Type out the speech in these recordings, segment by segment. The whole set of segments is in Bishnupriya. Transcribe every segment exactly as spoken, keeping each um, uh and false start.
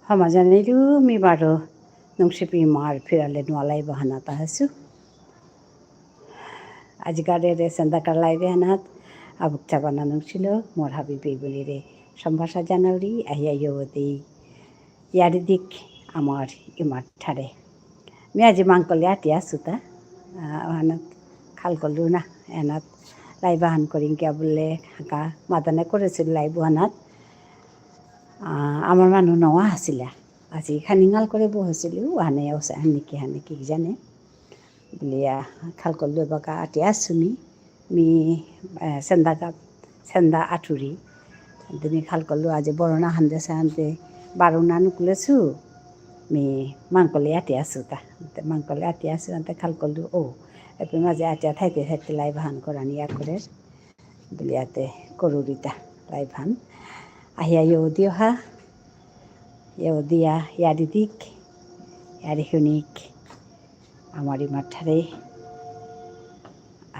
হমা জানাইলু মি বারো নুংশিপি মার ফিরালে নুয়া live আহানাত আহেসু। আজিকার এরে সেন্দাকার live আহানাত আবুক চাবানা নুংশিল মোর হাবি বেবুলিরে সম্ভাষা জানাউরি আহিয়া ইয়দি ইয়ারি দিক আমার ইমার ঠারে। মি আজি মাংকলে আটি আসুতা, আহ, আহানাত খাল করলু না, এনাত live আহান করিং কিয়া বুললে হাকা মাদানে করেসিল live আহানাত। আহ, আমার মানু নওয়া আসিলা। আজি খানি ঙাল করে বহেসিলু, ওহানে ওসে হানি কি হানি কি জানে। বুলিয়া খাল করলু এবাকা আটি আসু মি, মি, আহ, সেন্দা গাত, সেন্দা আটুরি। আনতে মি খাল করলু আজি বরনা হান্দে সে আনতে বারো না নুকুলেসু, মি মাংকলে আটি আসুতা। আনতে মাংকলে আটি আসু আনতে খাল করলু ও, এপে মাঝে আটি থাইতে থাইতে live আহান করানি ইয়া করে। বুলিয়াতে করুরিতা live হান। আহিয়া ইয়দি অহা, ইয়দিয়া ইয়ারি দিক, ইয়ারি হুনিক, আমার ইমার ঠারে।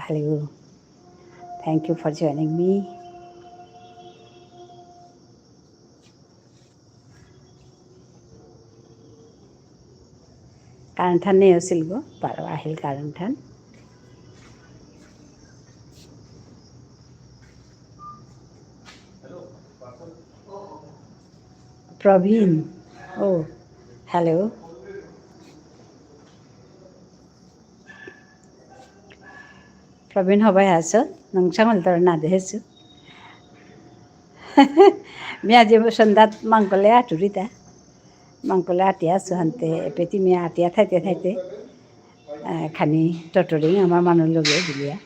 Hello, thank you for joining me. Current হান নেই আসিল গো, বারো আহিল কারেন্ট হান। প্রবীণ, ও, hello. প্রবীণ হবাই আসো, নংসাঙল তোর না দেহেসু। মি আজি সন্ধ্যাত মাংকলে আটুরিতা। মাংকলে আটি আসু হানতে, এপেতি মি আটিয়া থাইতে থাইতে, আহ, খানি টটরিং আমার মানু লগে বুলিয়া।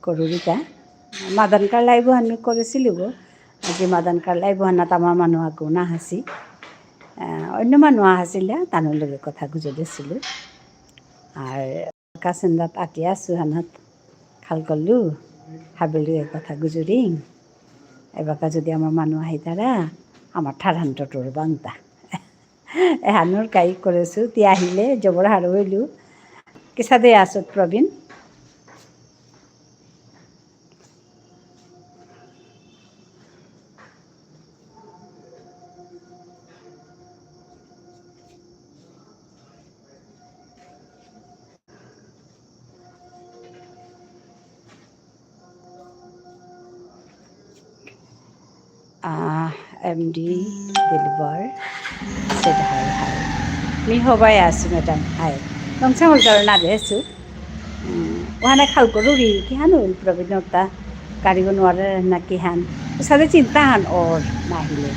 করুরিতা। মাদানকার live হান মি করেসিলু গো। আজি মাদানকার live হানাত আমার মানু আগো না হাসি। আহ, অন্য মানু আহাসিলা, তানুর লগে কথা গুজরেসিলু। আর কাসেন্দাত আটি আসু হানাত খাল করলু, হাবিলুয়ে কথা গুজুরিং। এবাকা যদি আমার মানু আহিতারা, আমার ঠারহান টটর বাংতা। এহানর কাই করেসু, তি আহিলে, জবর হারৌ ইলু। কিসাদে আসত প্রবীণ? আহ, এম ডি দিলবর said hi, hi. মি হবাই আসু, madam, hi. নংসাঙল তোর না দেহেসু। উম, ওহানে খাল করুরি, কিহান হইল প্রবীণতা, কারিগো নোয়ারে না কিহান। ওসাদে চিন্তা হান ওর না আহিলে।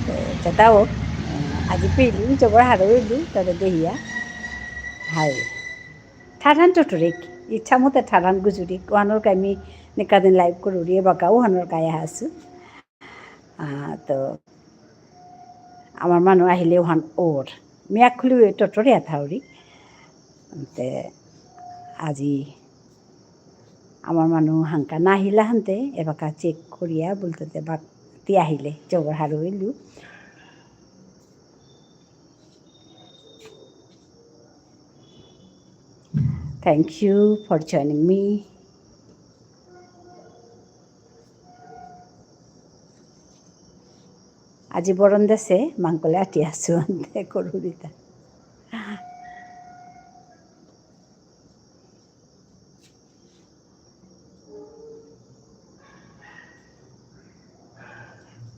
তো, যেটা হোক, উম, আজি পেলু, জবর হারৌ ইলু, তোরে দেহিয়া। Hi. ঠারহান টটরিক, ইচ্ছা মতে ঠারহান গুজুরিক, ওহানর কাই মি নিকাদিন live করুরি, এবাকা ওহানর কাই আসু। আহ, তো, আমার মানু আহিলে ওহান ওর। মি আকখুলি টটরিয়া থাউরি। তে, আজি আমার মানু হাংকা না আহিলা হানতে, এবাকা check করিয়া বুলতে তে বাক তি আহিলে, জবর হারৌ ইলু। Thank you for joining me. আজি বরন দেসে মাংকলে আটি আসু আনতে করুরিতা।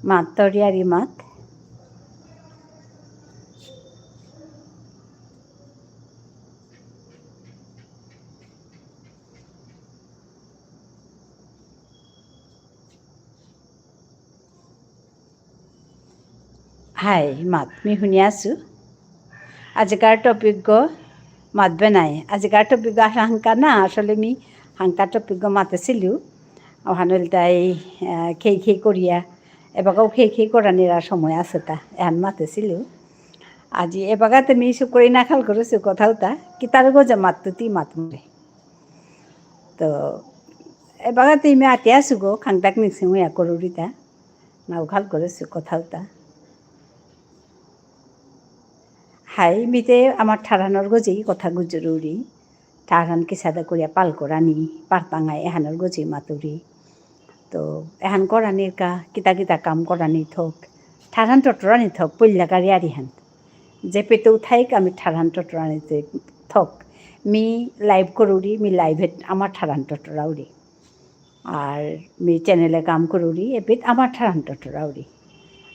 মাত তরিয়ারি মাত। হাই, মাত মি শুনি আছো। আজিকার topic গ মাতবে নাই। আজিকার topic গ হাংকা না, আসলে মি হাংকা topic গ মাতেছিলু। ওহান হইল তাই, আহ, খেই খেই করিয়া, এবাকাও খেই খেই করানির আর সময় আছে তা, এহান মাতেছিলু। আজি এবাকাতে মি শুকরি না খাল করেছি কথাও তা, কিতার গজে মাততু তি মাত মরে। তো, এবাকাতে মি আতে আসু গো, খাংতাক নিংসিং হইয়া করুরিতা। নাও খাল করেসু কথাও তা। হাই, মিতে আমার ঠারহানর গজেই কথা গুজরুরি। ঠারহান কিসাদে করিয়া পাল করানি, পারতাঙাই এহানর গজেই মাতুরি। তো, এহান করানির কা, কিতা কিতা কাম করানি থক। ঠারহান টটরানি থক, পইলা কারি আরিহান। যে পেতেও থাইক আমি ঠারহান টটরানি থক। মি live করুরি, মি live-এ আমার ঠারহান টটরাউরি। আর মি channel-এ কাম করুরি, এপিত আমার ঠারহান টটরাউরি।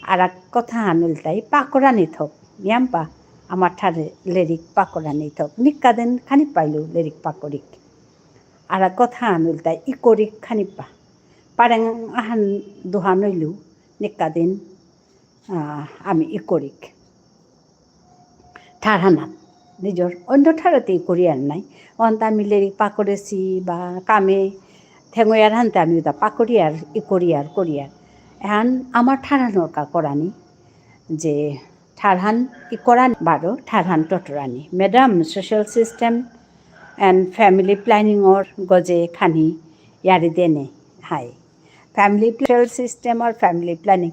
আর এক কথা হান ইলতাই পাকরানি থক, নিয়াম্পা আমার ঠারে লেরিক পাকরানি থক। নিকাদিন খানি পাইলু লেরিক পাকরিক। আর এক কথা হান ইলতাই ইকরিক খানি পা। পারেং আহান দুহান ইলু নিকাদিন আহ, আমি ইকরিক। ঠারহানাত। নিজর অন্য ঠারতে ইকরিয়ার নাই। অন্তা আমি লেরিক পাকরেসি বা কামে থেঙয়ার হানতে আমি উতা পাকরিয়ার, ইকরিয়ার, করিয়ার। এহান আমার ঠারহানর কা করানি, যে ঠারহান ইকরানি বারো, ঠারহান টটরানি। Madam, social system and family planning-র গজে খানি য়ারি দেনে। হাই। Family social system আর family planning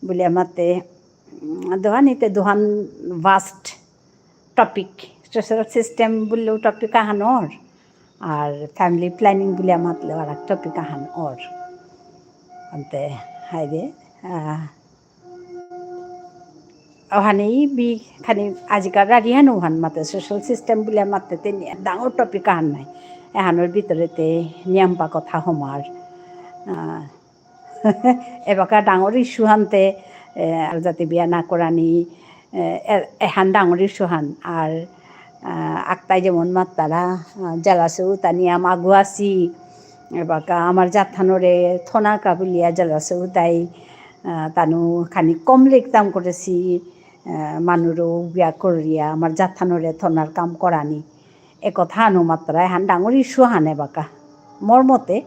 বুলিয়া মাতে, উম, দুহানিতে দুহান vast topic। Social system বুললেও topic আহান অর, আর family planning বুলিয়া মাতলেও আর এক topic আহান অর। আনতে, হাই রে, আহ, ওহানি বি খানি আজিকার রারিহান ওহান মাতে social system বুলিয়া মাতে তে নি-, ডাঙর topic আহান নাই। এহানর ভিতরে তে নিয়াম্পা কথা হমার। আহ, এবাকা ডাঙর issue হানতে, এ, আর জাতি বিয়া না করানি, এ, এ-, এহান ডাঙর issue হান। আর, আহ, আকতাই যেমন মাত্তারা, আহ, জেলাসে উতা নিয়াম আগুয়াসি, এবাকা আমার জাতহানরে থনা কাবুলিয়া জেলাসে উতাই, আহ, তানু খানি কম লেরিক তাম করেসি, আহ, মানুরও বিয়া করিয়া আমার জাতহানরে থনার কাম করানি। এ কথা হানও মাত্তারা, এহান ডাঙর issue হান এবাকা। মোর মতে,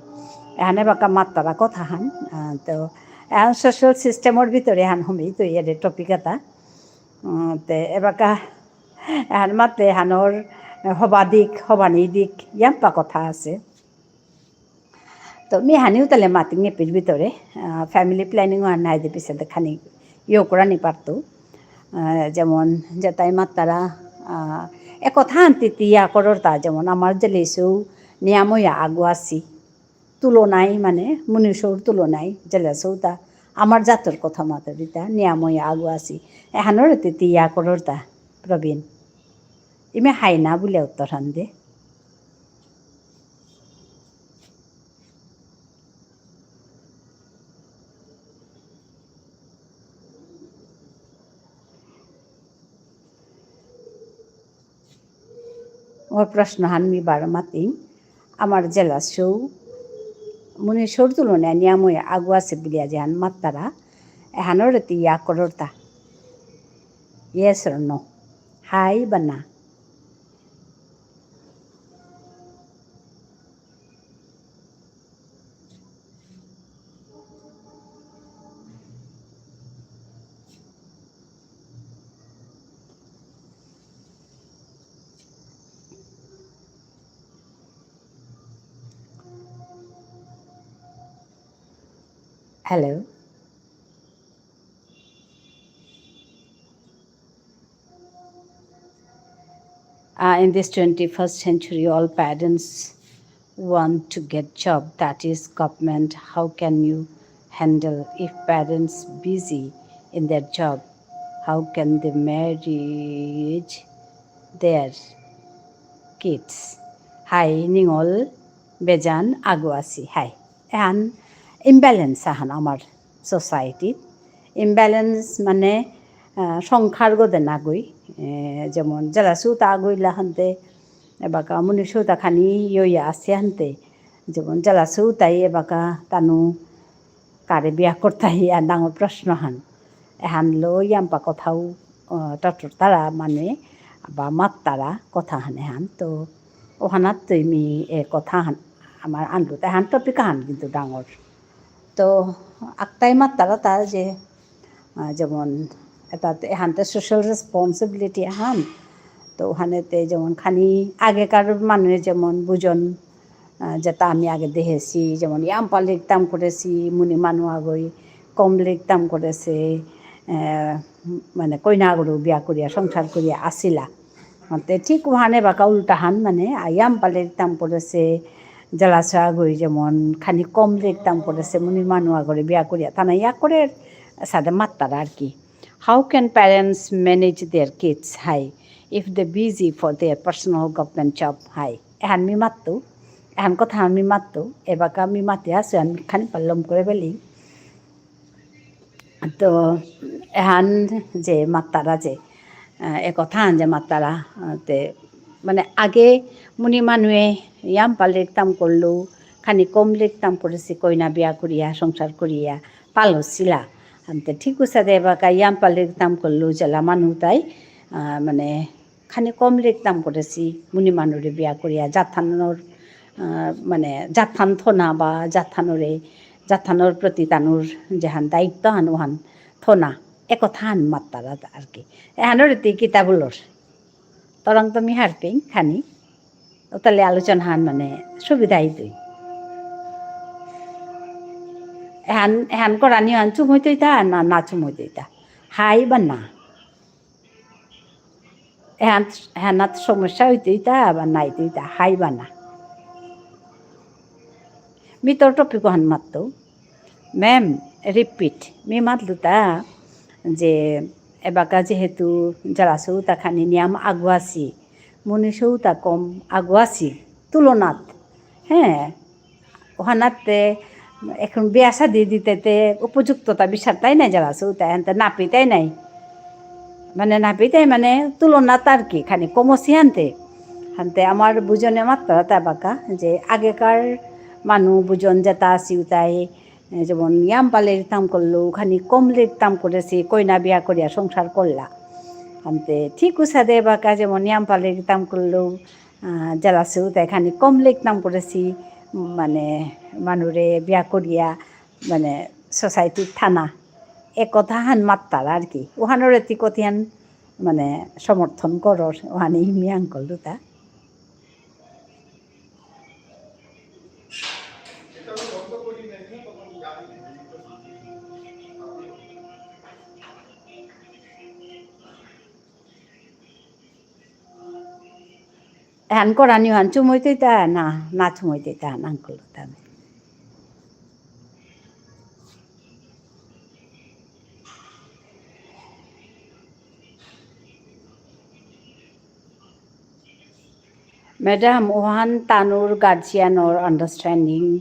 এহান এবাকা মাত্তারা কথা হান। আহ, তো, এহান social system-র ভিতরে এহান হমি তো এর topic এটা। উম, তে এবাকা এহান মাতে এহানর হবা দিক, হবানি দিক, ইয়াম্পা কথা আছে। তো মি হানিও তাহলে মাতিং এপির ভিতরে, আহ, family planning আর নাই দে পিছে দেখানি ইয়ে করানি পারতো। আহ, যেমন যেতাই মাত্তারা, আহ, এ কথা আনতে তিয়া করর তা যেমন আমার জেলেসু নিয়াময়া আগুয়াসি। তুলনায় মানে মনুষ্যর তুলনায় জেলাসৌতা আমার জাতর কথা মাতরিতা নিয়াময়া আগুয়াসি। এহানর তে তিয়া করর তা প্রবীণ। ইমে হাই না বুলে উত্তর হান দে। ওর প্রশ্ন হান মি বারো মাতিং, আমার জেলাসৌ, মনুষ্যর তুলনায় নিয়াময়া আগুয়াসি বুলিয়া যেহান মাত্তারা, এহানর তে ইয়া করর তা। Yes or no? হাই বা না? Hello. Uh, in this twenty-first century, all parents want to get job, that is government. How can you handle if parents busy in their job? How can they manage their kids? Hi, নিঙল বেজান আগুয়াসি। Hi. এহান imbalance আহান আমার society। Imbalance মানে, আহ, সংখ্যার গদে নাগই। এ, যেমন জেলাসুতা আগুইলা হানতে, এবাকা মনুষ্যতা খানি ইয়া আসে হানতে। যেমন জেলাসুতাই এবাকা তানু কারে বিয়া করতাই আর ডাঙর প্রশ্ন হান। এহান লো ইয়াম্পা কথাও, আহ, টটর তারা মানে বা মাত্তারা কথা হান এহান। তো ওহানাত তুমি এ কথা হান আমার আনলু, তাই হান topic হান কিন্তু ডাঙর। তো আকতাই মাত্তারা তা যে, আহ, যেমন এটা এহানতে social responsibility হান। তো ওখানেতে যেমন খানি আগেকার মানুষ যেমন বুঝন, আহ, যেটা আমি আগে দেখেছি, যেমন ইয়াম্পা লিখতাম করেছি, মুনি মানু আগই কম লিখতাম করেছে, আহ, মানে কইনা আগরও বিয়া করিয়া সংসার করিয়া আসিলা। তে ঠিক ওহানে বাকা উল্টা হান, মানে, আয়াম পালে রিকতাম করেছে, জেলাসে আগই যেমন খানি কম রিকতাম করেছে, মুনি মানু আগরে বিয়া করিয়া, তানা ইয়া করে সাদে মাত্তারা আর কি। How can parents manage their kids? হাই, if they busy for their personal government job? হাই, এহান মি মাত্তু, এহান কথা মি মাত্তু, এবাকা মি মাতে আসু, এহান খানি পাল্লম করে বেলি। তো এহান যে মাত্তারা যে, আহ, এ কথা যে মাত্তারা, আহ, তে, মানে, আগে মুনি মানুয়ে ইয়াম পালে কাম করলো, খানি কম লেক কাম করেছি, কইনা বিয়া করিয়া, সংসার করিয়া, পালসিলা। আনতে ঠিক উসাদে এবাকা ইয়াম পালে কাম করলো, জেলা মানু তাই, আহ, মানে, খানি কম লেক কাম করেছি, মুনি মানুরে বিয়া করিয়া, জাতহানর, আহ, মানে, জাতহান থনা বা জাতহানরে, জাতহানর প্রতি তানুর যেহান দায়িত্ব হান ওহান থনা, এ কথা হান মাত্তারা আর কি। এহানরে তি কিতা বুলর? তরাং তো মি হারপিং খানি। ও তাহলে আলোচনা হান মানে সুবিধা হইতই। এহান, এহান করানি হান চুমই তৈতা না, না চুমই তৈতা? হাই বা না? এহান, এহানাত সমস্যা হইতই তা বা নাই তৈতা? হাই বা না? মি তোর topic হান মাত্তু। Ma'am, repeat. মি মাতলুতা যে এবাকা যেহেতু জেলা সৌতা খানি নিয়াম আগুয়াসি, মুনি সৌতা কম আগুয়াসি তুলনাত, হ্যাঁ, ওহানাতে এখন বিয়া শাদি দিতে তে উপযুক্ততা বিচারতাই নাই জেলা সৌতা, এনতে নাপিতাই নাই। মানে নাপিতাই মানে তুলনাত আর কি, খানি কমসি হানতে। হানতে আমার বুঝনে মাত্তারা তা বাকা যে আগেকার মানু বুঝন যেতা আসি উতাই, এ, যেমন ইয়াম পালে কাম করলো, খানি কম লেক কাম করেছি, কইনা বিয়া করিয়া সংসার করলা। আনতে ঠিক উসাদে বাকা যেমন ইয়াম পালে কাম করলো, আহ, জেলা সৌতা খানি কম লেক কাম করেছি, মানে মানুরে বিয়া করিয়া, মানে society থানা। এ কথা হান মাত্তারা আর কি। ওহানরে তি কতিহান মানে সমর্থন করর, ওহানে মি আঙকরলুতা। এহান করানি হান চুমই তৈতা না, না চুমই তৈতা হান আঙকরলুতা মি। Madam, ওহান তানুর guardian র understanding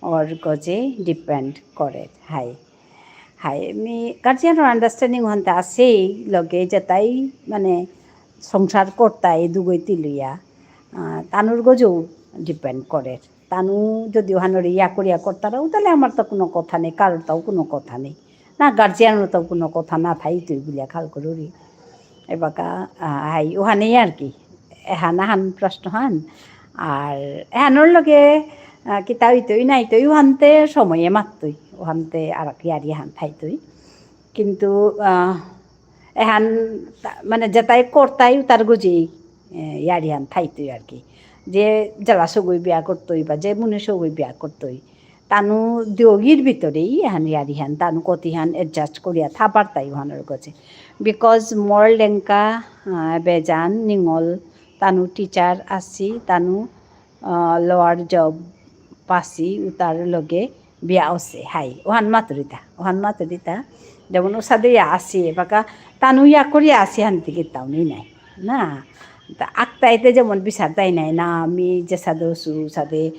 র গজে depend করে। হাই। হাই, মি guardian র understanding ওহান তা আছেই, লগে যেতাই মানে সংসার করতাই দুগই তিলুইয়া, আহ, তানুর গজেও depend করে। তানু যদি ওহানরে ইয়া করিয়া করতারা, তাহলে আমার তো কোনো কথা নেই, কারোর তাও কোনো কথা নেই। না, guardian র তাও কোনো কথা না থাইতই বুলিয়া খাল করুরি। এবাকা, আহ, হাই, ওহানেই আর কি। এহান আহান প্রশ্ন হান। আর এহানর লগে, আহ, কিতা হইতই না হইতই, ওহানতে সময়ে মাততই, ওহানতে আর কি আর ইহান থাইতই। কিন্তু, আহ, এহান তা-, মানে যেতাই করতাই তার গজেই, এ, ইয়ারিহান থাইতই আর কি। যে জেলা সৌগই বিয়া করতই বা যে মুনি সৌগই বিয়া করতই, তানু দিয়গির ভিতরেই এহান ইয়ারিহান, তানু কতিহান adjust করিয়া থা পারতাই ওহানর গজে। Because মোর লেংকা, আহ, বেজান নিঙল, তানু teacher আসি, তানু, আহ, lower job পাসি, উতার লগে বিয়া অসে, হাই, ওহান মাতুরিতা, ওহান মাতুরিতা। যেমন উসাদে ইয়া আসি, বাকা তানু ইয়া করিয়া আসি হানতে কিতাও নেই নাই, না? তা আকতাইতে যেমন বিচারতাই নাই, না, আমি যে সাদে অসু, সাদে,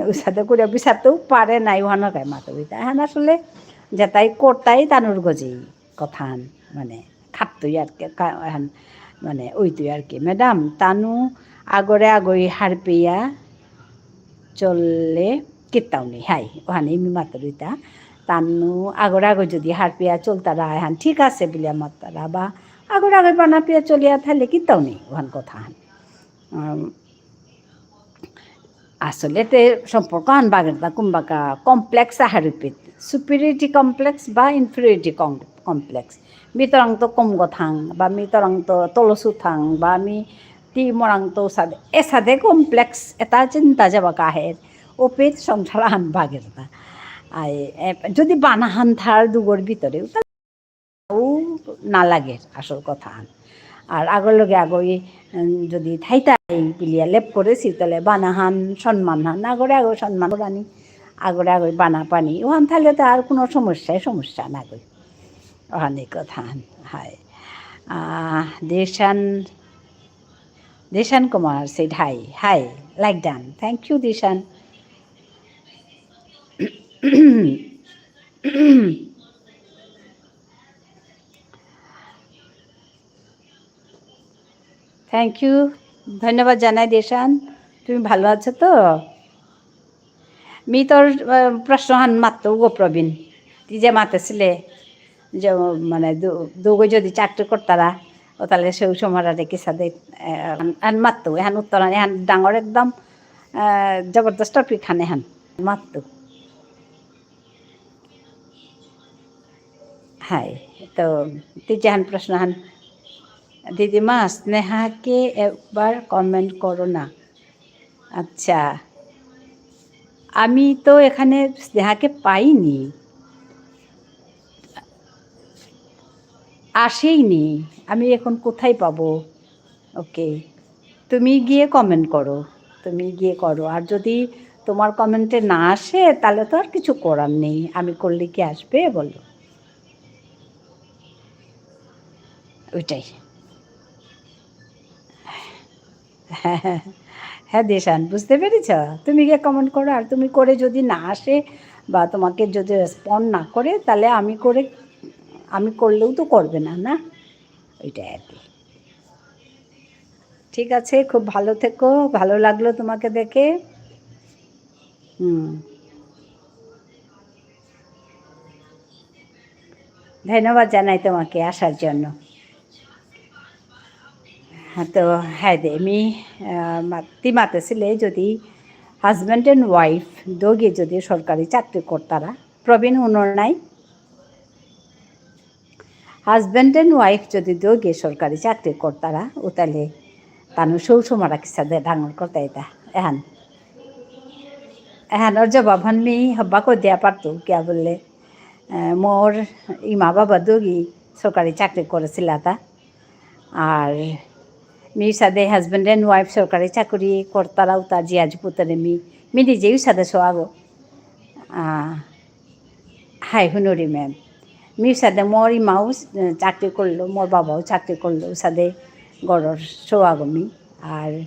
উসাদে করিয়া বিচারতেও পারে নাই, ওহানর কাই মাতুরিতা। এহান আসলে যেতাই করতাই তানুর গজেই কথাহান, মানে, খাটতই আর কি, কা-, এহান, মানে, ওইতই আর কি। Madam, তানু আগরে আগই হারপিয়া চললে কিতাও নেই, হাই, ওহানে মি মাতুরিতা। তানু আগরে আগই যদি হারপিয়া চলতারা, এহান ঠিক আছে বুলিয়া মাততারা, বা আগরে আগই বানাপিয়া চলিয়া থাইলে কিতাও নেই, ওহান কথাহান। আম, আসলে তে সম্পর্ক আন বাগেরতা কুম্বাকা complex আহারুপিত। Superiority complex বা inferiority com-, complex। মি তরাংতো কম গথাং, বা মি তরাংতো তলসু থাং, বা মি তি মরাংতো সাদে, এসাদে complex, এতা চিন্তা যাবাকা আহের। ওপিত সংসার আন বাগেরতা। আই, এ, যদি বানাহান থার দুগর ভিতরে, উতা ও না লাগে আসল কথা আন। আর আগর লগে আগই, উম, যদি থাইতাই পিলিয়া লেপ করেছি, তাহলে বানাহান, সম্মান হান, আগরে আগই সম্মান করানি, আগরে আগই বানা পানি, ওহান থাইলে তো আর কোনো সমস্যায় সমস্যা না গই। অহানি কথা, হাই। Ah, Dishan, Dishan Kumar said hi. Hi, like done. Thank you, Dishan. Thank you, ধন্যবাদ জানাই দিশান। তুমি ভালো আছো তো? মি তোর, আহ, প্রশ্নহান মাততো গো প্রবীণ। তি যে মাতেছিলে, যে, মানে, দু-, দুগো যদি চাকরি করতারা, ও তাহলে সৌ সমারারে কিসাদে, আহ, আন মাততো, এহান উত্তর আন, এহান ডাঙর একদম, আহ, জবরদস্ত topic হান এহান মাততো। হাই, তো, তি যেহান প্রশ্নহান, দিদিমা, স্নেহাকে একবার comment করো না। আচ্ছা, আমি তো এখানে স্নেহাকে পাইনি, আসেইনি, আমি এখন কোথায় পাবো? ওকে, তুমি গিয়ে comment করো, তুমি গিয়ে করো। আর যদি তোমার comment-এ না আসে, তাহলে তো আর কিছু করার নেই, আমি করলে কি আসবে বলো? ওইটাই। হ্যাঁ, দিশান, বুঝতে পেরেছ? তুমি গিয়ে comment করো, আর তুমি করে যদি না আসে বা তোমাকে যদি respond না করে, তাহলে আমি করে, আমি করলেও তো করবে না, না? ওইটাই আর কি। ঠিক আছে, খুব ভালো থেকো, ভালো লাগলো তোমাকে দেখে। হুম। ধন্যবাদ জানাই তোমাকে আসার জন্য। হ্যাঁ, তো হ্যাঁ দে, মি, আহ, মা-, তি মাতেছিলে যদি husband and wife দুগি যদি সরকারি চাকরি করতারা, প্রবীণ হুনর নাই? Husband and wife যদি দুগি সরকারি চাকরি করতারা, উতালে তানু সৌ সমারা কিসাদে ডাঙর করতাইতা। এহান। এহানর জবাবহান মি হব্বাকো দিয়া পারতু, কিয়া বুললে, আহ, মোর ইমা বাবা দুগি সরকারি চাকরি করেছিলাতা। আর মি সাদে husband and wife সরকারি চাকরি করতারা উতা জিয়া জিপুতরে মি, মি নিজেও সাদে সোয়াগো। আহ, হাই হুনুরি ma'am। মি সাদে মোর ইমাও, আহ, চাকরি করলো, মোর বাবাও চাকরি করলো, সাদে ঘরর সোয়াগো মি। আর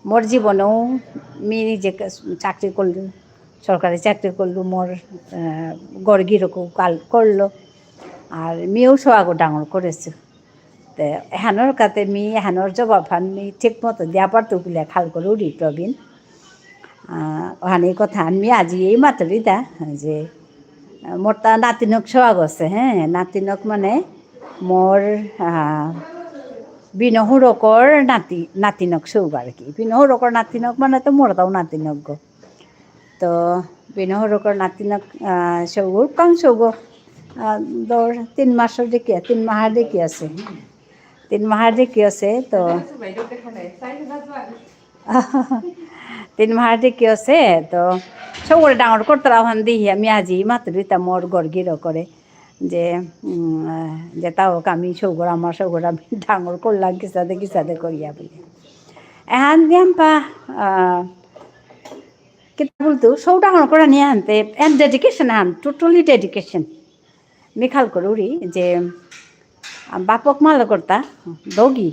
মোর জীবনেও মি নিজে কা-, চাকরি করলো, সরকারি চাকরি করলো, মোর, আহ, ঘর গিরকও কাল করলো। আর মিও সোয়াগো ডাঙর করেছে। তে এহানর কাতে মি, এহানর জবাবহান মি ঠিক মতো দিয়া পারতু বুলে খাল করুরি প্রবীণ। আহ, অহানি কথা আমি আজি এই মাতুরিতা যে, আহ, মোর তা নাতিনক সোয়াগ আছে, হ্যাঁ, নাতিনক মানে মোর, আহ, বিনহুরকর নাতি, নাতিনক সৌগ আর কি। বিনহুরকর নাতিনক মানে তো মোর তাও নাতিনক গো। তো বিনহুরকর নাতিনক, আহ, সৌগ, কাং সৌগ, আহ, দর তিন মাসর দেখি, তিন মাহার দেখি আছে। তিন মাহার দেখি আছে, তো তিন মাহার দেখি আছে, তো সৌগরে ডাঙর করতারা অহান দিহি আমি আজি মাতুরিতা মোর ঘর গিরকরে যে, উম, আহ, যেতা হোক আমি সৌগর, আমার সৌগর আমি ডাঙর করলাম কিসাদে কিসাদে করিয়া বুলে। এহান দিয়াম্পা, আহ, কিতা বুলতু, সৌ ডাঙর করানি আনতে, and dedication আন, totally dedication। মি খাল করুরি যে, আ, বাপক মালকরতা, দগি,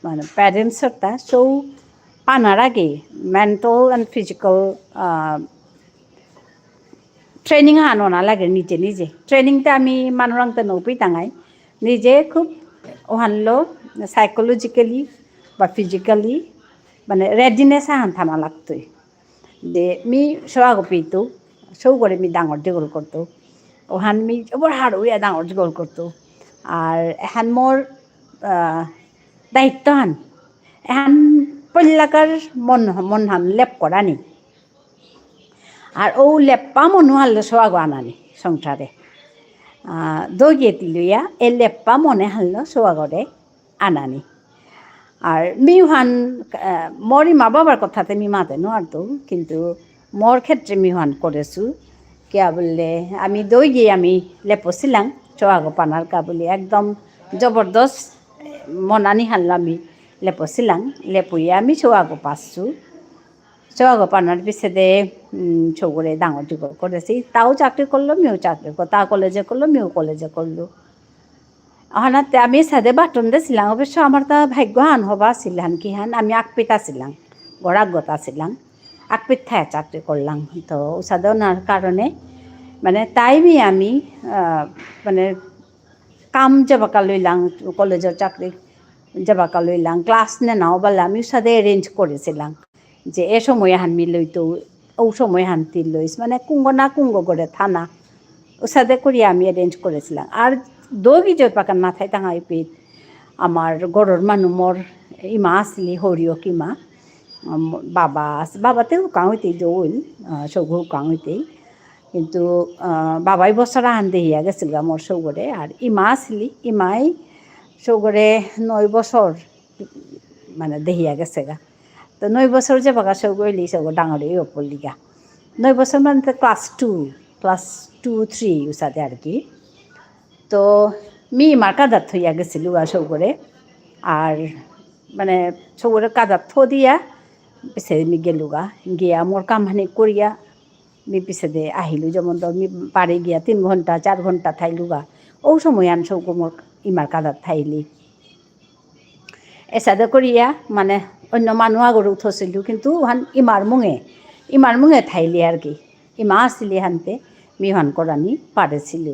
মানে, parents অরতা, সৌ পানার আগে mental and physical, আ, training আনো না লাগে নিজে নিজে। Training তে আমি মানুরাংতে নৌপি তাঙাই। নিজে খুব ওহানলো psychologically বা physically, মানে, readiness আহান থানা লাগতই। দে, মি সৌ আগ পিতু, সৌগরে মি ডাঙর দীঘল করতু। ওহান মি জবর হারৌ ইয়া ডাঙর দীঘল করতু। আর এহান মোর, আহ, দায়িত্বহান। এহান পল্লাকার মন, মনহান লেপ করানি। আর ও লেপ্পা মনহানলো সৌ আগ আনানি সংসারে। আহ, দগিয়ে তিলুইয়া, এ লেপ্পা মনেহানলো সৌ আগরে আনানি। আর মিউহান, আহ, মোর ইমা বাবার কথাতে মি মাতে নোয়ারতু, কিন্তু মোর ক্ষেত্রে মিউহান করেসু। কিয়া বুললে, আমি দই গিয়ে আমি লেপসিলাং, সৌ আগ পানার কা বুলি, একদম জবরদস্ত মনানি হানলো আমি লেপসিলাং, লেপুইয়া আমি সৌ আগ পাসু। সৌ আগ পানার পিছেদে, উম, সৌগরে ডাঙর দীঘল করেসি। তাও চাকরি করলো, মিউ চাকরি করলো। তা কলেজে করলো, মিউ কলেজে করলো। অহানাতে আমি সাদে বাটন দেছিলাম, অবশ্য আমার তা ভাগ্য হান হবা আসিল হান কি হান, আমি আকপিত আসিলাম, গড়াগত আসিলাম, আকপিত থায়া চাকরি করলাম। তো উসাদে অনার কারণে, মানে, টাইমে আমি, আহ, মানে, কাম যাবাকা লইলাম, কলেজর চাকরি যাবাকা লইলাম, ক্লাস নেনাও বালা আমি উসাদে অ্যারেঞ্জ করেছিলাম। যে এ সময় হান মি লইতো, ও সময় হান তি লইস, মানে কুঙ্গ না কুঙ্গ করে থানা, উসাদে করি আমি অ্যারেঞ্জ করেছিলাম। আর দৌগি জয়পাকার মাথায় টাঙাই পিত, আমার ঘরর মানু মোর ইমা আসলি, হরিয়ক ইমা, উম, বাবা আস-, বাবাতে হুকাং হইতেই দৌল, আহ, সৌগ হুকাং হইতেই। কিন্তু, আহ, বাবাই বছর আহান দেহিয়া গেছিলগা মোর সৌগরে, আর ইমা আসলি, ইমাই সৌগরে নয় বছর মানে দেহিয়া গেছেগা। তো নয় বছর যে বাগা সৌগ হইলি সৌগ ডাঙরে ইয়ে পড়লিগা। নয় বছর মানে তো class two, class two, three উসাদে আর কি। তো মি ইমার কাদাত থইয়া গেছিলুগা সৌগরে। আর মানে সৌগরে কাদাত থ দিয়া পিছে মি গেলুগা। গিয়া মোর কামহানি করিয়া মি পিছেদে আহিলু। যেমন ধর মি বাড়ি গিয়া তিন ঘন্টা, চার ঘন্টা থাইলুগা। ও সময় আন সৌগ মোর ইমার কাদাত থাইলি। এসাদে করিয়া, মানে, অন্য মানু আগরে উঠছিল, কিন্তু ওহান ইমার মুঙে, ইমার মুঙে থাইলি আর কি। ইমা আসিলি হানতে, মি ওহান করানি পারেছিল।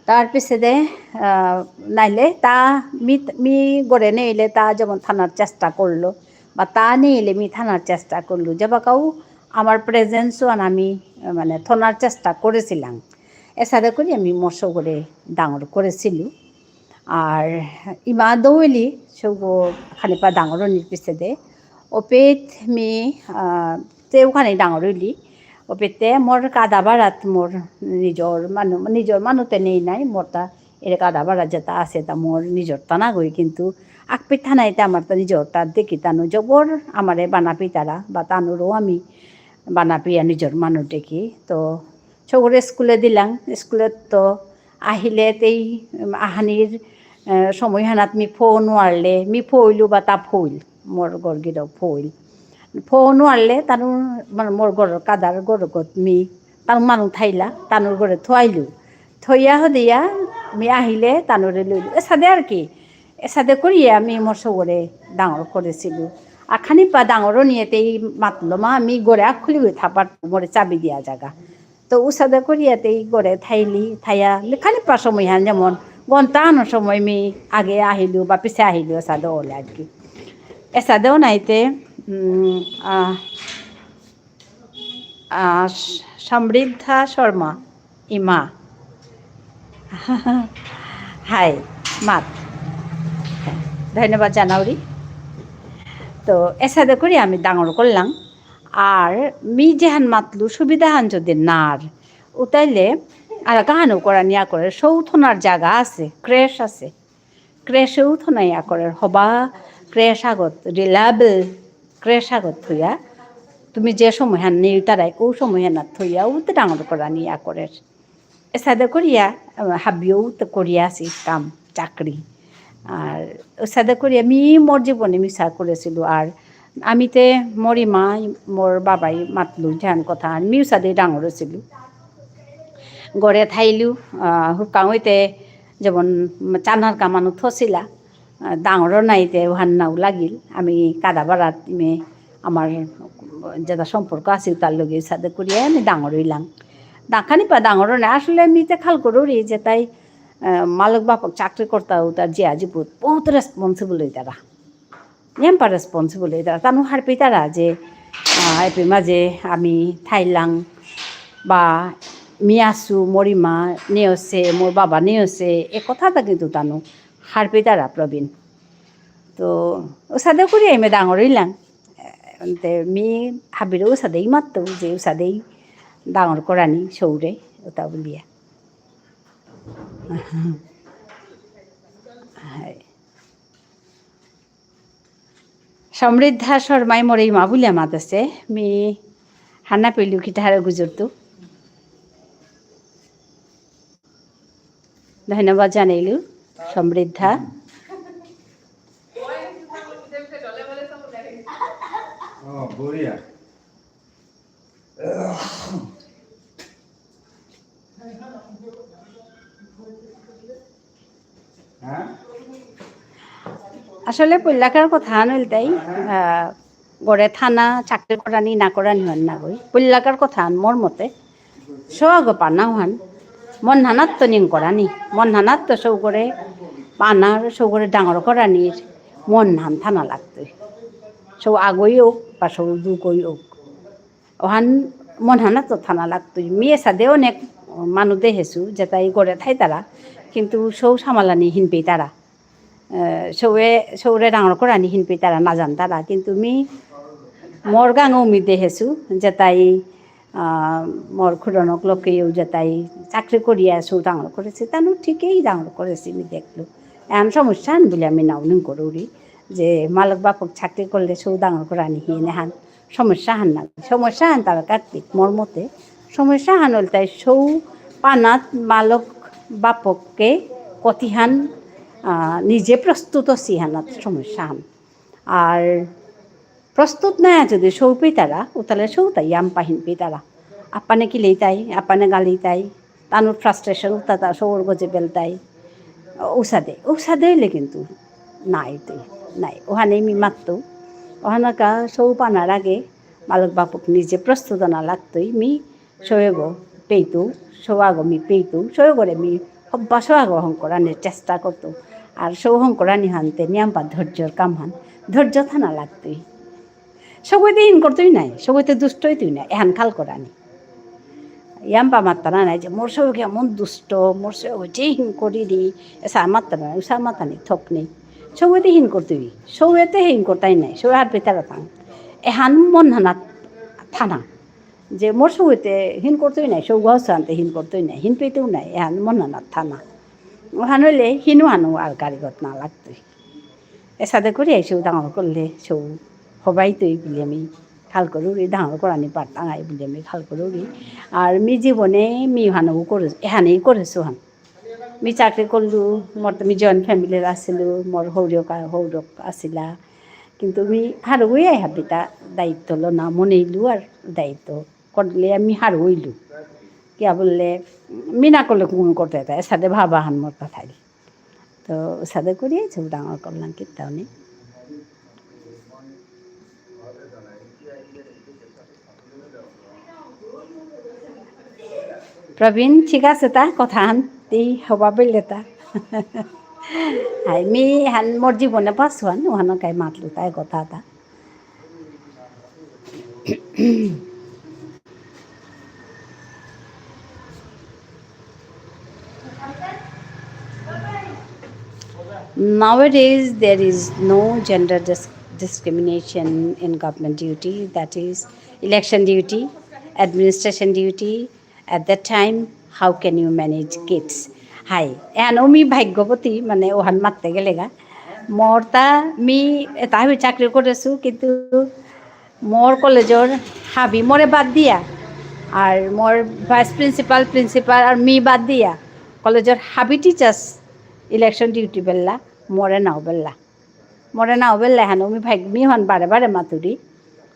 তার পিছেদে, আহ, নাইলে তা মি, মি গড়ে নেইলে তা যেমন থানার চেষ্টা করলো, বা তা নেইলে মি থানার চেষ্টা করলো। যে বাকাও আমার প্রেজেন্স ওহান আমি, আহ, মানে, থনার চেষ্টা করেছিলাম। এসাদে করি আমি মোর সৌগরে ডাঙর করেছিল। আর ইমা দৌলি সৌগ খানিপা ডাঙর নির পিছেদে। অপেত মি, আহ, তেও খানি ডাঙর হইলি। অপেতে মোর কাদা বারাত মোর নিজর মানু, নিজর মানুতে নেই নাই, মোর তা এরে কাদা বারাত যেতা আছে তা মোর নিজর তা না গই, কিন্তু আকপি থানাইতে আমার তা নিজর তা দেখি তানু জবর আমারে বানাপি তারা, বা তানুরও আমি বানাপিয়া নিজর মানু দেখি। তো সৌগরে স্কুলে দিলাম, স্কুলে তো আহিলে তেই, উম, আহানির, আহ, সময় হানাত মি ফো নোয়ারলে, মি ফইলু বা তা ফইল, মোর গরগিরক ফইল। ফো নোয়ারলে তানু, মানে, মোর গরর কাদার গরগত মি, তানু মানু থাইলা, তানুর গরে থইলু। থইয়া হদিয়া মি আহিলে তানুরে লইলু। এসাদে আর কি, এসাদে করিয়া আমি মোর সৌগরে ডাঙর করেছিল। আর খানিপা ডাঙর নিয়ে তেই মাতলো, "মা, আমি গরে আগ খুলি থাপার মোরে চাবি দিয়া জাগা।" তো উসাদে করিয়া তেই গরে থাইলি, থাইয়া মি খানিপা সময় হান যেমন ঘন্টা আনো সময় মি আগে আহিলু বা পিছে আহিলু, এসাদে হলে আর কি। এসাদেও নাইতে, উম, আহ, আহ, সমৃদ্ধা শর্মা, ইমা। হাই, মাত। ধন্যবাদ জানাউরি। তো এসাদে করি আমি ডাঙর করলাম। আর মি যেহান মাতলু সুবিধা হান যদি নার, উতাইলে আর কাহানো করা নিয়া করে সৌথনার জায়গা আছে, ক্রেশ আছে। ক্রেশেও থনাই আকরের হবা, ক্রেশ আগত, রিলায়েবল ক্রেশ আগত থইয়া, তুমি যে সময় হান নেই তারাই, ও সময় হান থইয়া, ও তো ডাঙর করানি আকরের। এসাদে করিয়া, আহ, হাবিও তো করিয়া আসি কাম, চাকরি। আর এসাদে করিয়া মি মোর জীবনে মিশা করেছিল। আর আমি তে মোর ইমা, মোর বাবাই মাতলু ধ্যান কথা, আর মিও সাদে ডাঙর হয়েছিল। গড়ে থাইলু, আহ, হুকাং হইতে যেমন চানার কামানো থসিলা, আহ, ডাঙর নাইতে ওহান নাও লাগিল। আমি কাদা বারাত মে আমার যেটা সম্পর্ক আছে তার লগে সাদে করিয়া আমি ডাঙর হইলাম। ডাকানি পা ডাঙর না আসলে আমি তে খাল করুরি যে তাই, আহ, মালক বাপক চাকরি করতাও তার যে আজিপুত বহুত রেসপন্সিবল হইতারা। এমপা রেসপন্সিবল হইতারা। তানু হারপিতারা যে, আহ, এপি মাঝে আমি থাইলাং বা মি আসু, মোর ইমা নেওসে, মোর বাবা নেওসে, এ কথাটা কিন্তু তানু হারপিতারা প্রবীণ। তো, ওসাদে করি আমি ডাঙর হইলাম। এ, তে মি হাবিরে ওসাদেই মাততো যে ওসাদেই ডাঙর করানি সৌরে, ওটা বলিয়া। হাই। সমৃদ্ধা শর্মাই মোরে ইমা বুলিয়া মাতেসে, মি হানা পেলু কিতাহারে গুজরতু। ধন্যবাদ জানাইলু, সমৃদ্ধা। ও, বঢ়িয়া। আসলে পইলাকার কথা আহান ইলতাই, আহ, গরে থানা চাকরি করানি না করানি হান নাগই। পইলাকার কথা আহান মোর মতে, সৌ আগ পানা হান, মন হানাত তো নিং করানি, মন হানাত তো সৌ গরে পানার, সৌ গরে ডাঙর করানির মন হান থানা লাগতই। সৌ আগই হোক বা সৌ দুগই হোক। ওহান মন হানাত তো থানা লাগতই। মি এসাদে অনেক মানু দেহেসু, যেতাই গরে থাইতারা, কিন্তু সৌ সামালানি হিনপেইতারা। এ, সৌয়ে, সৌরে ডাঙর করানি হিনপেইতারা না জানতারা। কিন্তু মি মোর গাঙেউ মি দেহেসু, যেতাই, আহ, মোর খুড়নক লোকেউ যেতাই চাকরি করিয়া সৌ ডাঙর করেসি, তানু ঠিকেই ডাঙর করেসি মি দেখলু। এহান সমস্যা হান বুলিয়া মি নাও নিং করুরি, যে মালক বাপক চাকরি করলে সৌ ডাঙর করানি হিন এহান সমস্যা হান না। সমস্যা হান তার কার্তিক মোর মতে। সমস্যা হান ইলতাই সৌ পানাত মালক বাপককে কতিহান, আহ, নিজে প্রস্তুত আসি হানাত সমস্যা হান। আর প্রস্তুত না যদি সৌ পেইতারা, উতালে সৌতা ইয়াম্পা হিনপেইতারা। আপানে কিলেইতাই, আপানে গালিতাই, তানুর frustration উতা তা সৌর গজে বেলতাই। উসাদে, উসাদে হইলে কিন্তু নাই তুই, নাই। ওহানে মি মাততু। ওহানাকা সৌ পানার আগে মালক বাপক নিজে প্রস্তুত না লাগতই। মি সৌগ পেইতু, সৌ আগ মি পেইতু, সৌগরে মি হব্বা সৌ আগ হংকরানির চেষ্টা করতু। আর সৌ হংকরানি হানতে নিয়াম্পা ধৈর্যর কাম হান, ধৈর্য থানা লাগতই। সৌগইতে হিন করতই নাই, সৌগইতে দুষ্ট হইতই নাই, এহান খাল করানি। ইয়াম্পা মাত্তারা নাই যে মোর সৌগ এমন দুষ্ট, মোর সৌগ যে হিন করিনি, এসা মাত্তারা নাই, উসা মাতানি থক নেই। সৌগইতে হিন করতই, সৌগইতে হিন করতাই নাই, সৌ আর পেতারা তাং। এহান মন হানাত থানা। যে মোর সৌগইতে হিন করতই নাই, সৌগ হানতে হিন করতই নাই, হিন পেইতই নাই, এহান মন হানাত থানা। ওহান হইলে হিনু হানু আর কারিগত না লাগতই। এসাদে করি আইসু ডাঙর করলে সৌ হবাইতই বুলিয়া মি খাল করুরি, ডাঙর করানি পারতাঙাই বুলিয়া মি খাল করুরি। আর মি জীবনে মি হানু করে, এহানেই করেসু হান। মি চাকরি করলু, মোর তো মি joint family র আসিলু, মোর হৌরক আ-, হৌরক আসিলা। কিন্তু মি হারৌই আই হাবিতা দায়িত্ব লো না মনেইলু আর দায়িত্ব করলে আমি হারৌইলু। কিয়া বুললে, মি না করলে কোন করতে তা, এসাদে ভাবা হান মোর তা থাইল। তো এসাদে করিয়া সব ডাঙর করলাম কিত্তাও নেই। প্রবীণ, ঠিক আছে তা, কথা হান, তি হবা বেলে তা। হাই, মি হান মোর জীবনে পাসু হান, ওহানো কাই মাতলু তাই কথা তা। Nowadays, there is no gender dis-, discrimination in government duty, that is, election duty, administration duty. At that time, how can you manage kids? হাই, এহান মি ভাগ্যবতী, মানে, ওহান মাততে গেলেগা। মোর তা মি এতা হাবি চাকরি করেসু, কিন্তু মোর কলেজর হাবি মোরে বাদ দিয়া, আর মোর vice principal, principal আর মি বাদ দিয়া, কলেজর হাবি teachers election duty বেললা, মোরে নাও বেললা। মোরে নাও বেললা হানো, মি ভাই, মি হন বারে বারে মাতুরি।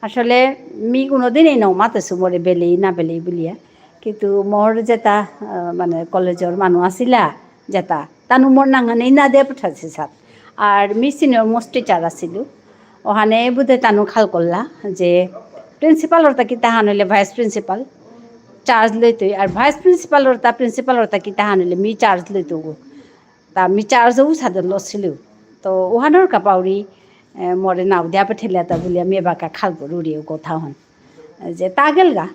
আসলে মি কোনোদিনই নাও মাতেসু মোরে বেলেই না বেলেই বুলিয়া। কিন্তু মোর যেতা, আহ, মানে কলেজর মানু আসিলা, যেতা, তানু মোর নাঙহানেই না দে পঠাসি সাত। আর মি senior most teacher আসিলু। ওহানে বুধে তানু খাল করলা যে principal অরতা কিতা হান হইলে vice principal charge লইতই, আর vice principal অরতা principal অরতা কিতা হান হইলে মি charge লইতু গো। তা মি charge ও সাদে লসিলু। তো ওহানর কাপাউরি, এ, মোরে নাও দিয়া পেঠেলে তা বুলিয়া মি এবাকা খাল করুরি ও কথা হন। যে তা গেলগা,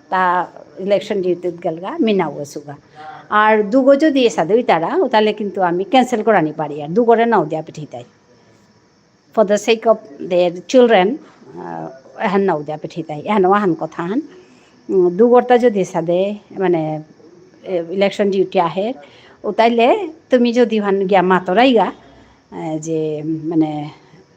তা election duty গেলগা, মি নাও আসুগা। আর দুগো যদি এসাদে হইতারা, ও তাহলে কিন্তু আমি cancel করানি পারি, আর দুগোরে নাও দিয়া পেঠিতাই। For the sake of their children, আহ, এহান নাও দিয়া পেঠিতাই, এহান ওহান কথা হান। উম, দুগরতা যদি সাদে, মানে, এ, election duty আহে, ও তাইলে তুমি যদি ওহান গিয়া মাতরাইগা, এ, যে, মানে,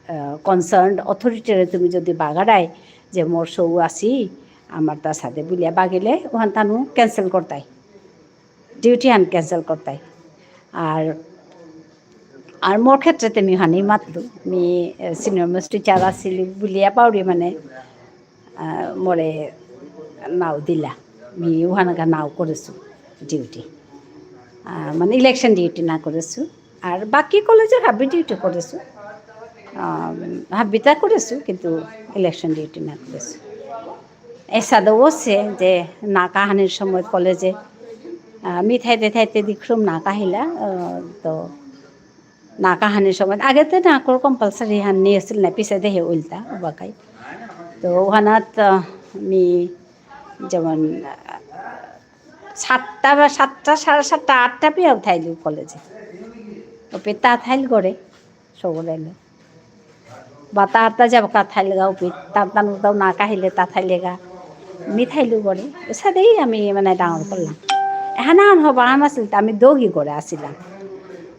আহ, concerned authority রে তুমি যদি বাগাড়াই যে মোর সৌ আসি, আমার তা সাদে বুলিয়া বাগিলে, ওহান তানু cancel করতাই। Duty হান cancel করতাই। আর, আর মোর ক্ষেত্রে তে মি হানি মাতলু, মি, এ, senior most teacher আসিলি বুলিয়া পাউরি মানে, আহ, মোরে নাও দিলা। মি ওহানকা নাও করেসু duty। আহ, মানে election duty না করেসু। আর বাকি কলেজর হাবি duty করেসু। আহ, হাবিতা করেছু, কিন্তু election duty না করেছু। এসাদে অসে যে না কাহানির সময় কলেজে, আহ, মি থাইতে থাইতে দেখলুম না কাহিলা, আহ, তো না কাহানির সময় আগে তো না করে compulsory হান নিয়ে আসছিল না, পিছে দেহে উল্টা উবাকাই। তো ওহানাত, আহ, মি যেমন, আহ, সাতটা বা সাতটা, সাড়ে সাতটা, আটটা পিয়াও থাইলু কলেজে। ওপে তা থাইল করে, সৌরাইলো। বা তার তা যাবকা থাইলগা ওপে, তার তানু তাও না কাহিলে তা থাইলেগা। মি থাইলু করে। এসাদেই আমি মানে ডাঙর করলাম। এহানাহান হবা আহান আসিল, তা আমি দগি করে আসিলাম।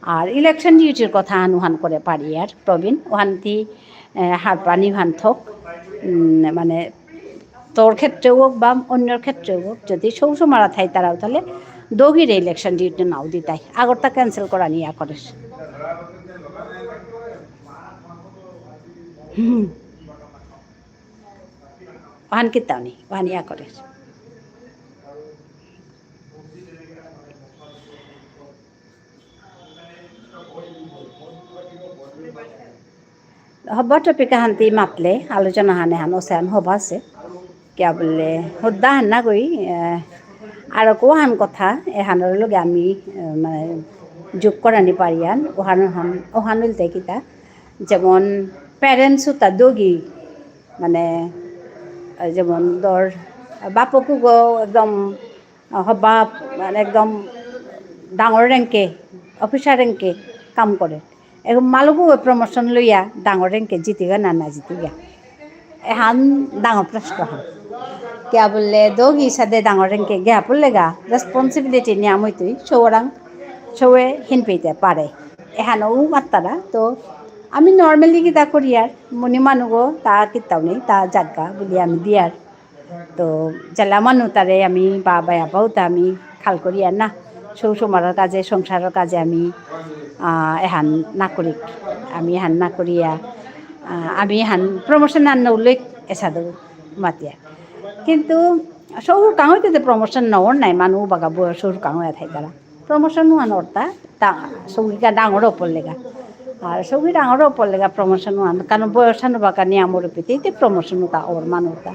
আর election dutyর কথা হান ওহান করে পারি আর, প্রবীণ, ওহান তি, এ, হারপানি ওহান থক, উম, মানে তোর ক্ষেত্রে হোক বা অন্যর ক্ষেত্রে হোক, যদি সৌ সুমারা থাই তারাও তাহলে দগিরে election duty নাও দিতাই। আগরটা cancel করা নিয়া করে। হুম। ওহান কিতাও নি, ওহান ইয়া করে। হবা topic আহান্তি মাতলে, আলোচনা হানে হান ওসে হান হবা আসে। কিয়া বুললে, হুদ্দা হান না কই, আহ, আর কোহান কথা, এহানর লগে আমি, আহ, মানে, যোগ করানি পারিয়ান, ওহান হান, ওহান ইলতে কিতা। যেমন, parents উতা দগি, মানে, আহ, যেমন ধর, বাপকু গো একদম হবা, মানে, একদম ডাঙর rank এ, officer rank এ কাম করে। এখন মালকু promotion লইয়া ডাঙর rank এ জিতিগা না না জিতিগা? এহান ডাঙর প্রশ্ন হান। কিয়া বুললে, দগি সাদে ডাঙর rank এ গিয়া পড়লেগা, responsibility নিয়াম হইতই, সৌরাং, সৌয়ে হিন পেইতে পারে। এহানও মাত্তারা, তো আমি normally কিতা করিয়ার, মুনি মানুগো, তা কিতাও নেই, তা জাগা, বুলি আমি দিয়ার। তো জেলা মানু তারে আমি বা বায়াপাও তা আমি খাল করিয়া না, সৌ সুমারর কাজে, সংসারর কাজে আমি, আহ, এহান না করি, আমি এহান না করিয়া, আহ, আমি এহান promotion আন নৌলে এসাদে মাতিয়া। কিন্তু সৌ কাঙইতে যে promotion নওর নাই, মানু বাগা বয়স সৌ কাঙইয়া থাইতারা। Promotion ওহান অরতা, তা সৌগিকা ডাঙর ওপর লেগা। আর সৌগি ডাঙর ওপর লেগা promotion ওহান, কারণ বয়স হান বাকা নিয়ামর পিতে, তে promotion ওতা ওর মানুতা।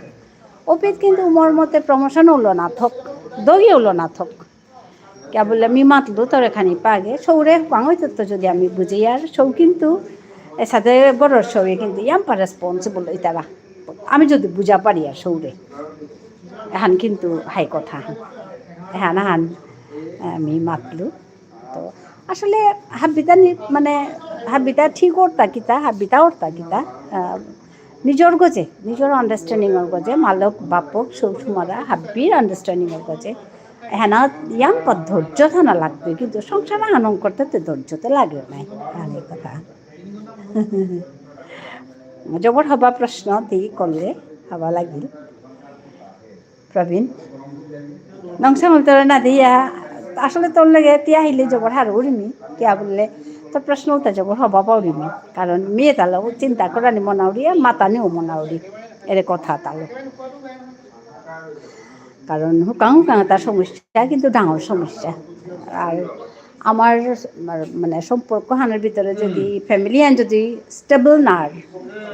ওপিত কিন্তু মোর মতে promotion হলো না থক, দই হলো না থক। কিয়া বুললে মি মাতলু তোরে খানি পাগে, সৌরে কাঙইতে তো যদি আমি বুঝি আর সৌ কিন্তু এসাদে গরর সৌরে কিন্তু ইয়াম্পা responsible ইতারা। আমি যদি বুঝা পারি আর সৌরে। এহান কিন্তু হাই কথা হান। এহান আহান, আহ, মি মাতলু। তো আসলে হাবিতা নি-, মানে হাবিতা ঠিক অরতা কিতা, হাবিতা অরতা কিতা, আহ, নিজর গজে, নিজর understanding র গজে, মালক, বাপক, সৌ সুমারা, হাবির understanding র গজে। এহানা ইয়াম্পা ধৈর্য থানা লাগবে, কিন্তু সংসার আহানং করতে তো ধৈর্য তো লাগে নাই, এহানি কথা। জবর হবা প্রশ্ন তি করলে, হবা লাগিল। প্রবীণ। নংসাং উত্তর না দিয়া, আসলে তোর লগে তি আহিলে জবর হারৌ উরিমি, কিয়া বুললে, তোর প্রশ্ন উত্তর জবর হবা পাউরিমি। কারণ মেয়ে তালো চিন্তা করানি মনাউরি, আর মাতানিও মনাউরি। এরে কথা তালো। কারণ হুকাং হুকাং তার সমস্যা, কিন্তু ডাঙর সমস্যা। আর আমার, আমার মানে সম্পর্ক হানর ভিতরে যদি family হান যদি stable না আর,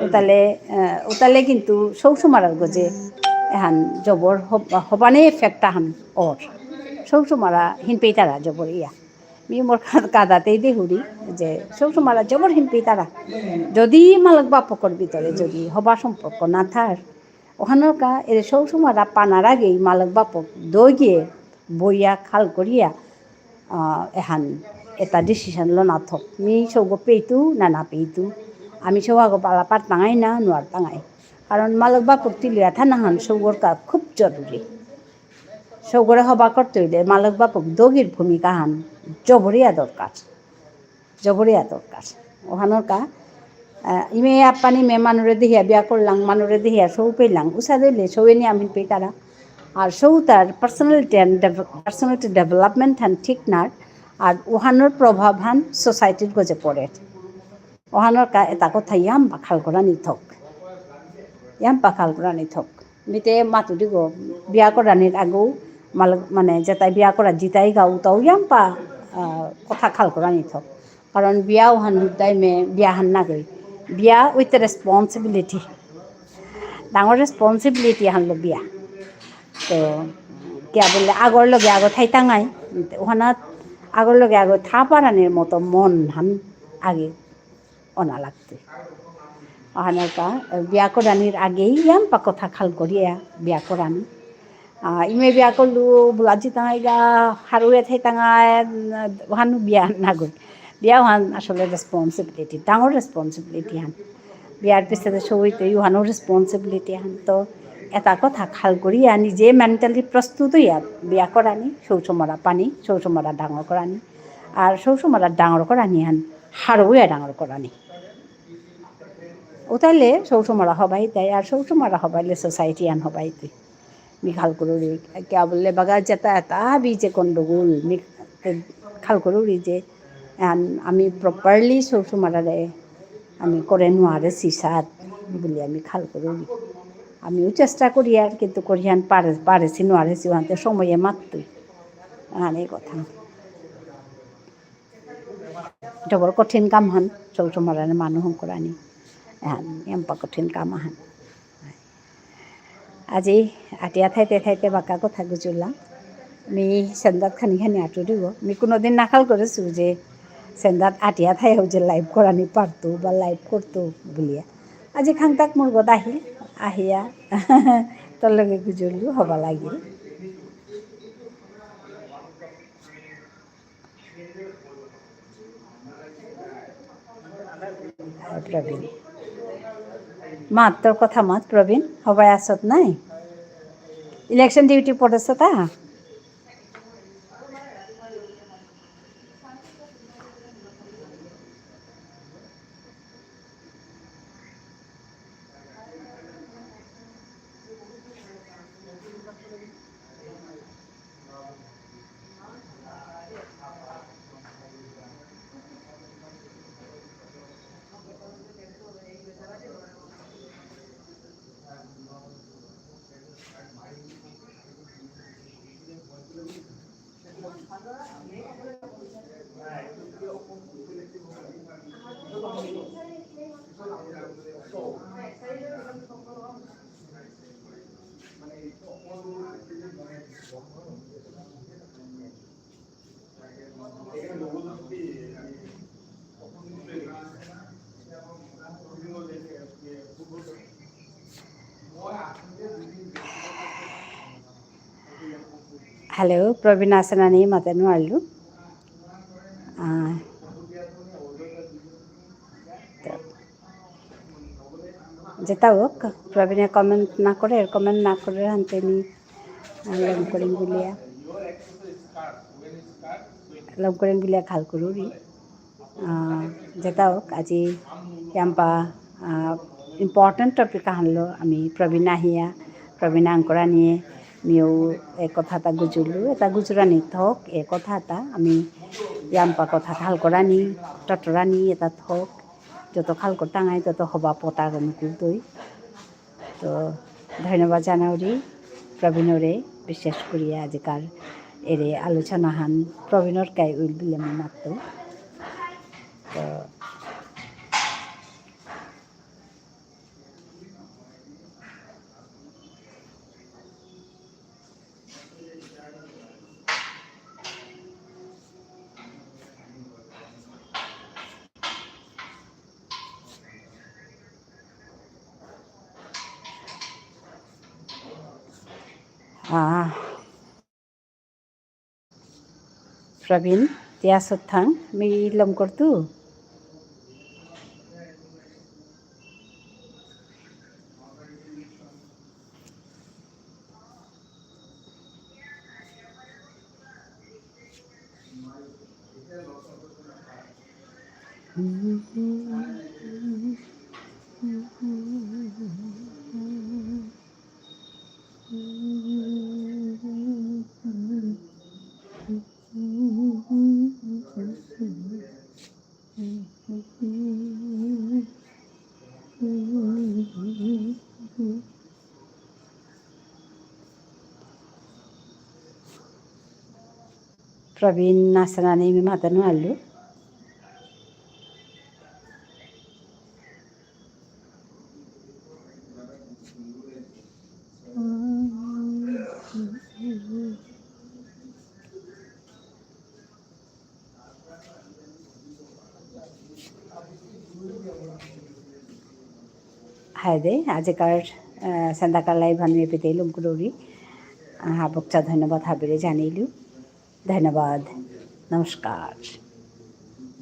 ও তাহলে, আহ, ও তাহলে কিন্তু সৌ সুমারার গজে এহান জবর হব-, হবানে effect আহান অর। সৌ সুমারা হিনপেইতারা জবর ইয়া। মি মোর কা-, কাদাতেই দেহুরি যে সৌ সুমারা জবর হিনপেইতারা। যদি মালক বাপকর ভিতরে যদি হবা সম্পর্ক না থার, ওহানর কা এরে সৌ সুমারা পানার আগেই মালক বাপক দইগিয়ে বইয়া খাল করিয়া, আহ, এহান এটা decision লো না থক। মি সৌগ পেইতু না না পেইতু। আমি সৌ আগ পালা পারতাঙাই না নুয়ারতাঙাই। কারণ মালক বাপক তিলিয়া থানাহান সৌগর কা খুব জরুরি। সৌগরে হবা করতে হইলে মালক বাপক দগির ভূমিকা হান জবরিয়া দরকার। জবরিয়া দরকার। ওহানর কা, আহ, ইমে আপ্পানি মে মানুরে দেহিয়া বিয়া করলাং, মানুরে দেহিয়া সৌ পেলাং, উসা দিলে সৌ এনি আমি পেতারা। আর সৌ তার personality and dev-, personality development হান ঠিক নার, আর ওহানর প্রভাব হান society র গজে পড়ে। ওহানর কা এটা কথা ইয়াম পাখাল করা নিথক। ইয়াম পাখাল করা নিথক। মিতে মাতুরি গো, বিয়া করানির আগেও মাল-, মানে, যেতাই বিয়া করা জিতাই গাও, তাও ইয়াম্পা, আহ, কথা খাল করা নিত। কারণ বিয়া ওহান হুদ্দাই মে বিয়া হান না গই। বিয়া with responsibility। ডাঙর responsibility হানলো বিয়া। তো, কিয়া বুললে আগর লগে আগর থাইতাঙাই, ওহানাত আগর লগে আগর থা পারানির মতো মন হান আগে অনা লাগতই। অহানর কা, বিয়া করানির আগেই ইয়াম্পা কথা খাল করিয়া বিয়া করানি। আহ, ইমে বিয়া করলু, বুলাজি তাঙাইগা, হারুয়ে থাইতাঙাই, ওহানু বিয়া নাগই। বিয়া ওহান আসলে responsibility, ডাঙর responsibility হান। বিয়ার পিছতে সবই তো ওহানও responsibility হান। তো এতা কথা খাল করিয়া নিজে mentally প্রস্তুত হইয়া বিয়া করানি, সৌ সমরা পানি, সৌ সমরা ডাঙর করানি। আর সৌ সমরা ডাঙর করানি হান, হারুয়ে ডাঙর করানি। উতাইলে সৌ সমরা হবাই তাই, আর সৌ সমরা হবাইলে society আন হবাই তুই। মি খাল করুরি, কিয়া বুললে বাগা যেতা এতা বি যে গন্ডগোল, মি খাল করুরি যে আন-, আমি properly সৌ সমরারে আমি করে নোয়ারেসি সাত বুলি আমি খাল করুরি। আমিও চেষ্টা করি আর কিন্তু করিহান পারে, পারেসি নোয়ারেসি ওহানতে সময়ে মাত্তই। আনে কথা। জবর কঠিন কাম হান, সৌ সমরানে মানু হঙকরানি। এহান, এমপা কঠিন কাম আহান। আজি আটিয়া থাইতে থাইতে বাকা কথা গুজুলা। মি সেন্দাত খানি খানি আটুরিব। মি কোনোদিন নাখাল করেসু যে সেন্দাত আটিয়া থাই হউ যে live করানি পারতু বা live করতু বুলিয়া। আজি খাংতাক মোর গদ আহিল, আহিয়া তোর লগে গুজুলু হবা লাগিল। প্রবীণ। মাত, তোর কথা মাত, প্রবীণ। হবাই আসত নাই? Election duty পড়েছে তা? Hello, প্রবীণ আসে না নেই মাতে নুয়ারলু। আহ, তো, যেতা হোক, প্রবীণে comment না করে, comment না করে হানতে নি, আহ, লম করিম বুলিয়া। লম করিম বুলিয়া খাল করুরি। আহ, যেতা হোক, আজি ইয়াম্পা, আহ, important topic আহানলো আমি প্রবীণ আহিয়া, প্রবীণ আঙকরানিয়ে, মিউ এ কথাতা গুজুলু, এতা গুজুরানি থক, এ কথাতা আমি ইয়াম্পা কথা খাল করানি, টটরানি, এতা থক, যত খাল করতাঙাই, তত হবা পতা অনুকূল তৈ। তো ধন্যবাদ জানাউরি প্রবীণরে, বিশেষ করিয়া আজিকার এরে আলোচনাহান প্রবীণর কাই উইল বিলে মি মাত্তু। তো আহ, প্রবীণ, তিয়া সত্থাং, মি লম করতু। প্রবীণ আসে না নেই মি মাতে নুয়ারলু। হায় দে, আজিকার, আহ, সান্দাকার live হান মে পেতে লুম কুলোরি। আহ, হাবুকচা ধন্যবাদ হাবিরে জানিলু। ধন্যবাদ। নমস্কার।